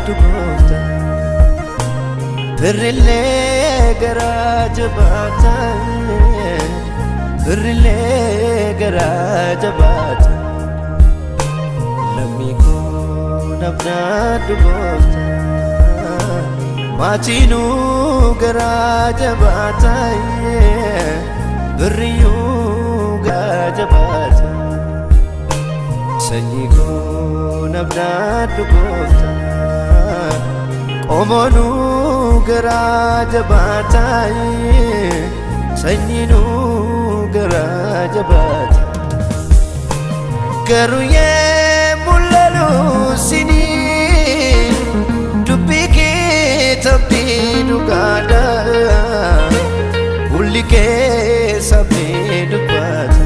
nabdaadhu gooftaa. Firrillee garaa jabaata, firrillee garaa jabaata. Lammii koo nabdaadhu gooftaa. Maatinuu garaa jabaata, firriyyuu garaa jabaata. Sanyii koo nabdaadhu gooftaa. Qomoonuu garaa jabaata, sanyiinuu garaa jabaata. Garuu yemmuu laaluusinii dubbii kee tabbii dhugaadha. Fuulli kee sabni dubbata.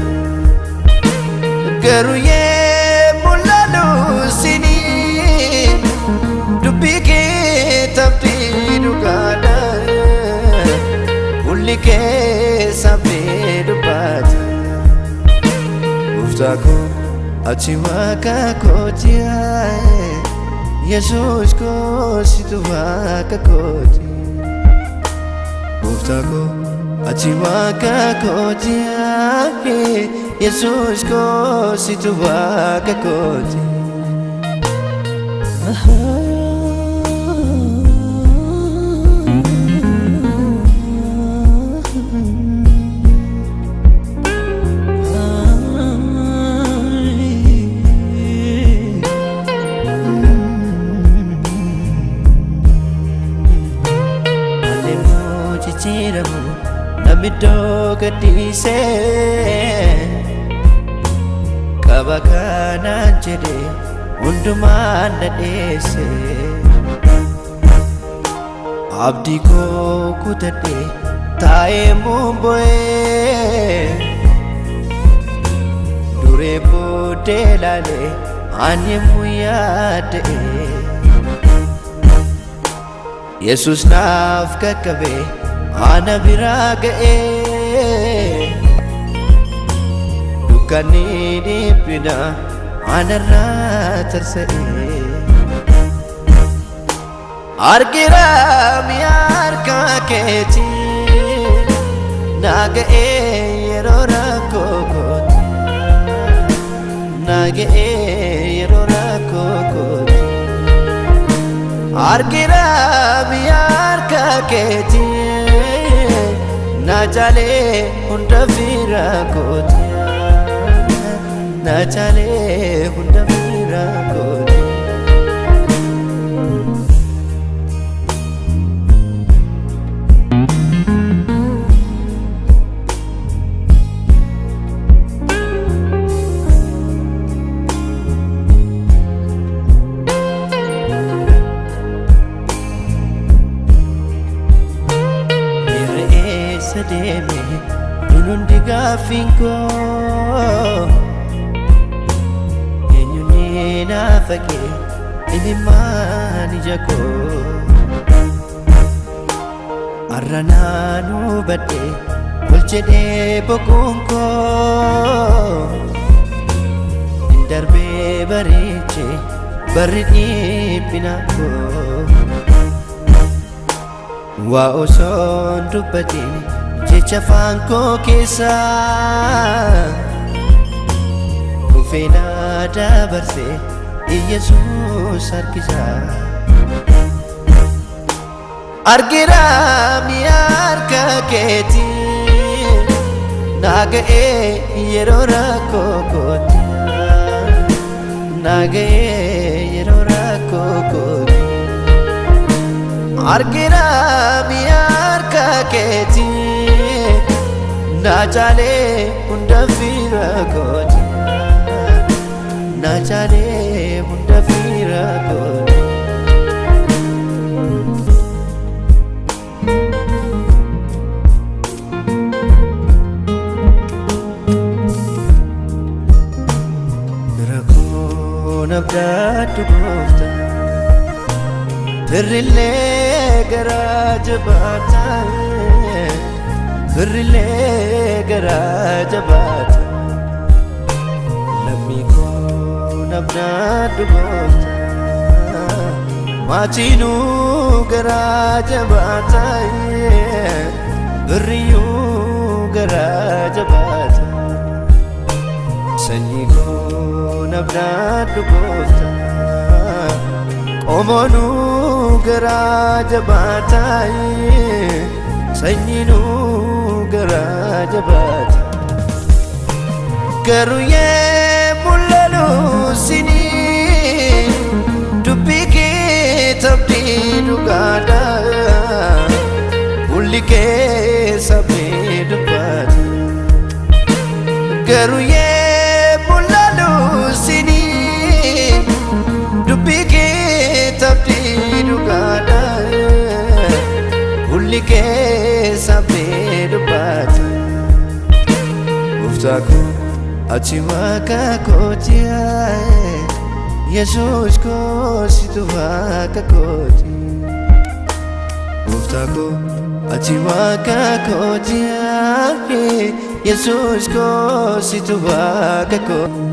Garuu yemmuu laaluusinii dubbii kee tabbii dhugaadha. Fuulli kee sabni dubbata. Gooftaa koo ati waaqa kooti, Yesuus koo situ waaqa kooti. Gooftaa koo ati waaqa kooti, Yesuus koo situ waaqa kooti. Haalli jijjiiramu namni iddoo gadhiisee qaba kanaan jedhe hundumaan na dheesse. Abdii koo kutadhe taa'ee muun bo'ee duree booddee laalee ani yemmuu yaadda'e. Yesus naaf qaqqabe ana biraa ga'ee dukkanni dhiphina anarraa tarsa'e. Argira mi'a harka keetii naa ga'ee yeroo rakkoo kooti. Naa ga'ee yeroo rakkoo kooti. Argira mi'a harka keetii na caalee hunda fira kooti. Na caalee hunda fira kooti. Miirri eessa deeme kun hundi gaaffiin koo, eenyuun naaf haqee imimmaan ija koo? Har'a naan hubadhe ol jedhee boquun koo hin darbee bareeche barri dhiphina koo. Waa osoon dubbatiin jecha afaan koo keessaa dhufee na dabarse Iyesuus harkisaa. Argira mi'a harka keetii naa ga'ee yeroo rakkoo kooti. Naa ga'ee yeroo rakkoo kooti. Argira mi'a harka keetii na caalee hunda fira kooti. Na caalee hunda fira kooti. Fira koo nabdaadhu gooftaa. Firrillee garaa jabaata, firrillee garaa jabaata. Lammii koo nabdaadhu gooftaa. Maatinuu garaa jabaata, birriyyuu garaa jabaata. Sanyii koo nabdaadhu gooftaa, qomoonuu garaa jabaata, sanyiinuu garaa jabaata. Garuu yemmuu laluusinii dubbii kee tabdii dhugaadha, fuulli kee sabee dubbata. Garuu yemmuu laluusinii dubbii kee tabdii dhugaadha, fuulli kee sabee dubbata. Gooftaa koo, ati waaqa kooti, Yesuus koo, situ waaqa kooti. Gooftaa koo, ati waaqa kooti, Yesuus koo, situ waaqa kooti.